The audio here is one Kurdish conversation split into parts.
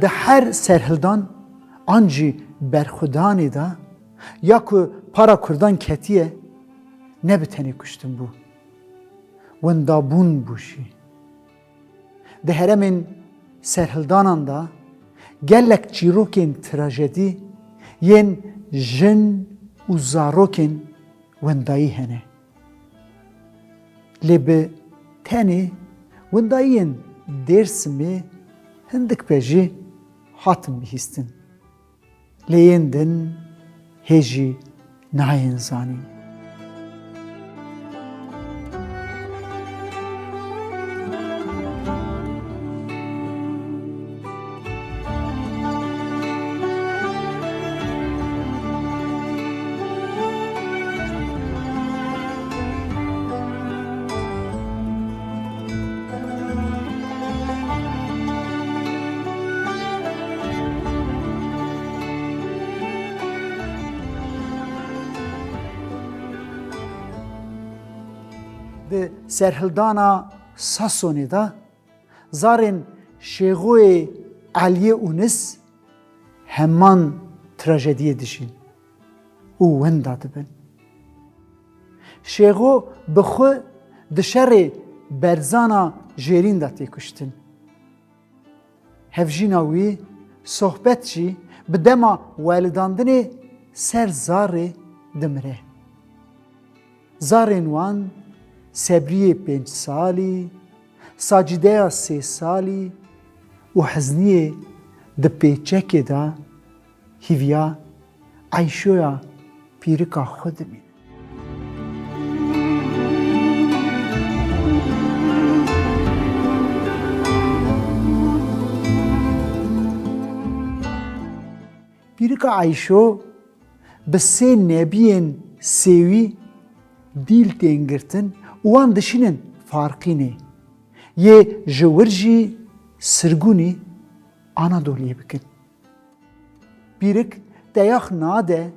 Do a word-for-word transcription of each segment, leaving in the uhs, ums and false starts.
Di her serhildan an jî berxwedanê de ya ku para Kurdan ketiye, ne bi tenê kuştin bû. Windabûn bû jî. Di herêmên serhildanan de gelek çîrokên trajedî yên jin û zarokên windayî hene. Lê bi tenê windayiyên Dêrsimê hindik be jî hatin bihîstin. Lê yên din hê jî nayên zanîn. Di serhildana Sasonê de zarên Şêxoyê Eliyê Unis heman trajediyê dijîn û winda dibin. Şêxo bi xwe di şerê Berzana Jêrîn de tê kuştin. Hevjîna wî Sohbet jî bi dema welidandinê ser zarê dimire. Zarên wan Sebriyê pênc salî, Sacîdeya sê salî û Hizniyê di pêçekê de hîviya Eyşoya pîrika xwe dimînin. Pîrika Eyşo bi sê nebiyên sêwî dîl tên girtin û wan dişînin Farqînê, yê ji wir jî sirgûnî Anadoliyê bikin. Pîrik teyax nade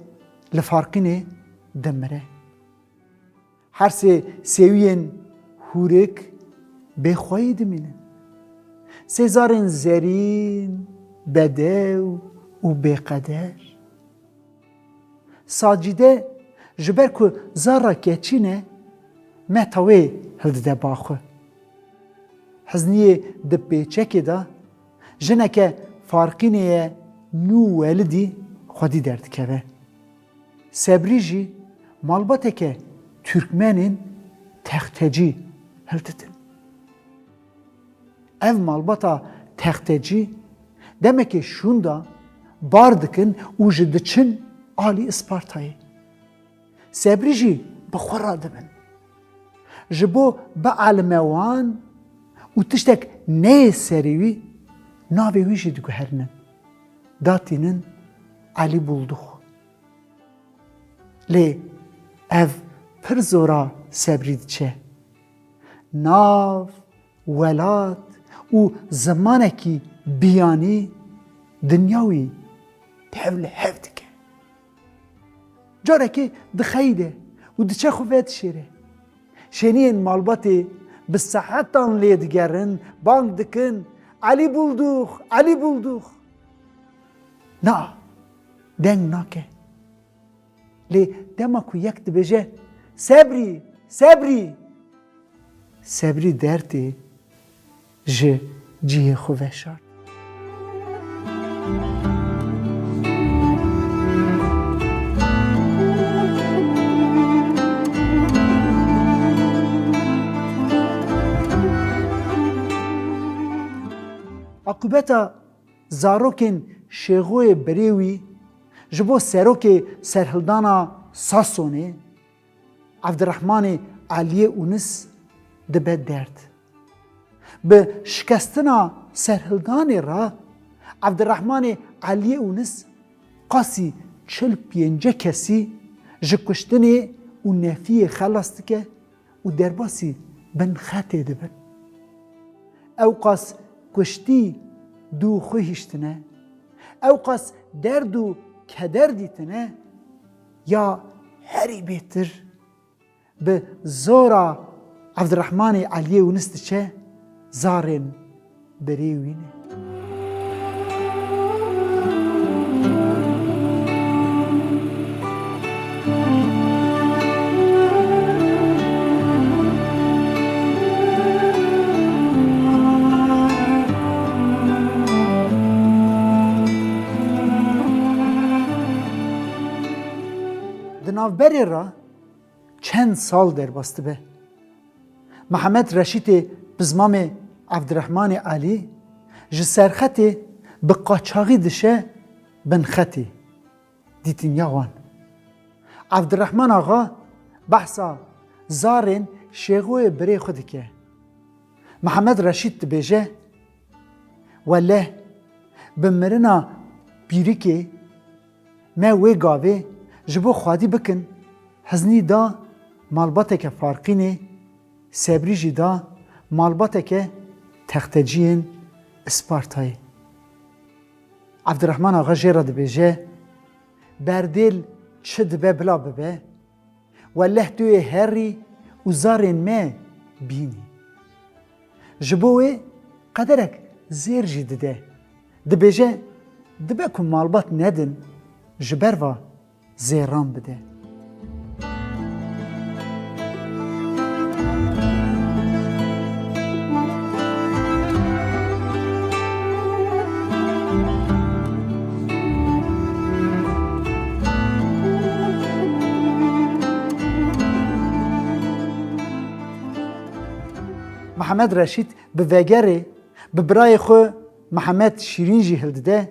li Farqînê dimire. Her sê sêwiyên hûrik bêxweyî dimînin. Sê zarên zerîn, bedew û bêqeder. Sacîde ji ber ku zara keçî ne, meta wê hildide ba xwe. Hizniyê di pêçekê de jineke Farqînê ye nû welidî xwedî derdikeve. Sebrî jî malbateke Tirkmenên textecî hildidin. Ev malbata textecî demekê şûnda bar dikin û ji diçin alî Ispartayê. Sebrî jî bi xwe radibin. Ji bo bielime wan û tiştek neyê serê wî, navê wî jî diguherînin. Datînin Elî Buldux. Lê ev pir zora Sebrî diçe. Nav, welat û zimanekî biyanî dinya wî tev li hev dike. Carekê dixeyide û diçe xwe vedişêre. Şêniyên malbatê bi saetan lê digerin, bang dikin, "Elî Buldux, Elî Buldux." Na, deng nake. Lê dema ku yek dibêje, "Sebrî, Sebrî!" Sebrî dertê ji cihê xwe veşart. Aqibeta zarokên Şêxoyê birê wî ji bo serokê serhildana Sasonê, Evdirehmanê Eliyê Unis dibe derd. Bi şikestina serhildanê re Evdirehmanê Eliyê Unis qasî çil pênce kesî ji kuştinê û nefiyê xelas dike û derbasî bin xetê dibin. Ew qas kuştî dû xwe hiştine, ew qas derd û keder dîtine, ya herî bêtir bi zora Evdirehmanê Eliyê Unis diçe zarên birê wî ne. Berê re çend sal derbas dibe. Mihemed Reşîtê pizmamê Evdirehmanê Elî ji Serxetê bi qaçaxî dişe Binxetê. Dîtiniya wan. Evdirehman Axa behsa zarên Şêxoyê birê xwe dike. Mihemed Reşît dibêje, Weleh, bi mirina pîrikê me wê gavê ji bo xwedî bikin, Hiznî da malbateke Farqînê, Sebrî jî da malbateke texteciyên Ispartayê. Evdirehman Axa jê re dibêje, Berdêl çi dibe bila bibe, weleh tu yê herî û zarên me bînî. Ji bo wê qederek zêr jî dide. Dibêje, dibe ku malbat nedin, ji ber va zêran bide. Mihemed Reşîd bi vegerê bi birayê xwe Mihemed Şîrîn jî hildide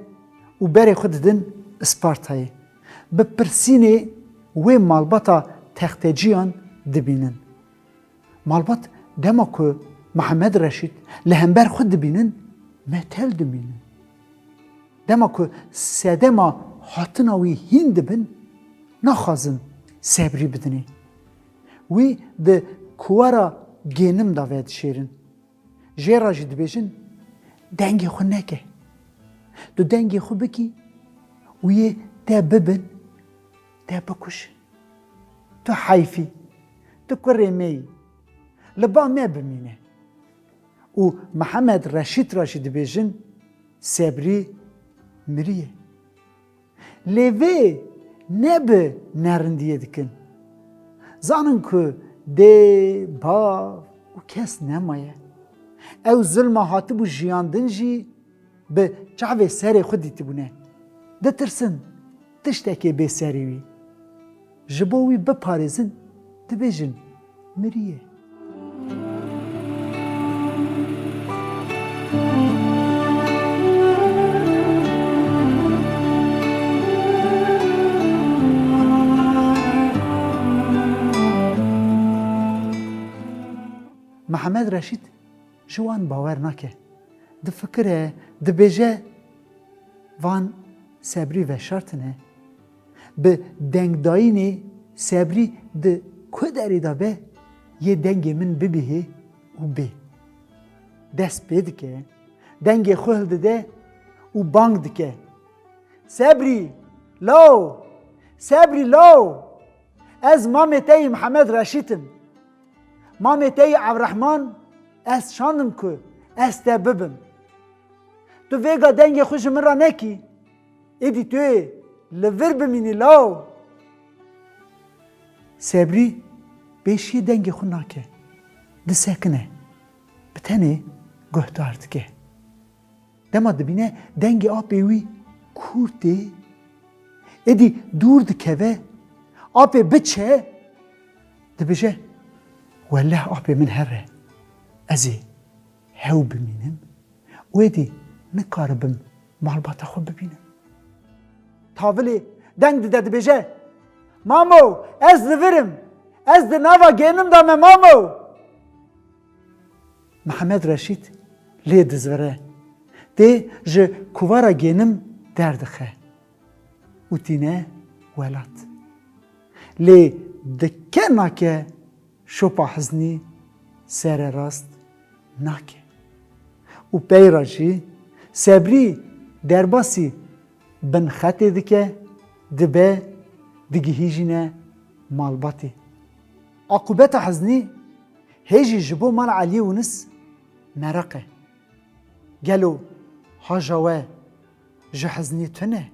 û berê xwe didin Ispartayê. Bi pirsînê wê malbata texteciyan dibînin. Malbat dema ku Mihemed Reşîd li hember xwe dibînin, metel dimînin. Dema ku sedema hatina wî hîn dibin, naxwazin Sebrî bidinê. Wî di kuwara Gênim de vedişêrin. Jê re jî dibêjin, dengê xwe neke. Tu dengê xwe bikî û yê te bibin, te bikujin. Tu heyfî, tu kurê me yî. Li ba me bimîne. Û Mihemed Reşîd re jî dibêjin, Sebrî miriye. Lê vê ne bi nerindiyê dikin. Zanin ku dê, bav û kes nemaye. Ew zilma hatibû jiyandin jî bi çavê serê xwe dîtibûne. Ditirsin tiştekê bê serê wî. Ji bo wî biparêzin, dibêjin, miriye. Mihemed Reşîd ji wan bawer nake. Difikire, dibêje, van Sebrî veşartine. Bi dengdayînê Sebrî di ku derê de be, yê dengê min bibihê û bê. Dest pê dike, dengê xwe hildide û bang dike. Sebrî, law! Sebrî, law! Ez mamê te yî Mihemed Reşîd im. Mamê te yî Evdirehman, ez şandim ku ez te bibim. Tu vêga dengê xwe ji min re nekî, êdî tu yê li vir bimînî law. Sebrî pêşiyê dengê xwe nake, disekine, bi tenê guhdar dike. Dema dibîne dengê apê wî kûr tê, êdî dûr dikeve, apê biçe, dibêje, weleh apê min here, ez ê hew bimînim û êdî nikaribim malbata xwe bibînim. Tavilê deng dide dibêje, Mamo, ez li vir im, ez di nava gênim de me mamo. Mihemed Reşîd lê dizvire. Tê ji kuvara gênim derdixe û tîne welat. Lê dike nake şopa hiznî sererast nake. Û pey re jî Sebrî derbasî Binxetê dike, dibe, digihîjîne malbatê. Aqûbeta hiznî hê jî ji bo mala Eliyê Wûnis meraq e. Gelo haja we ji hiznî tune?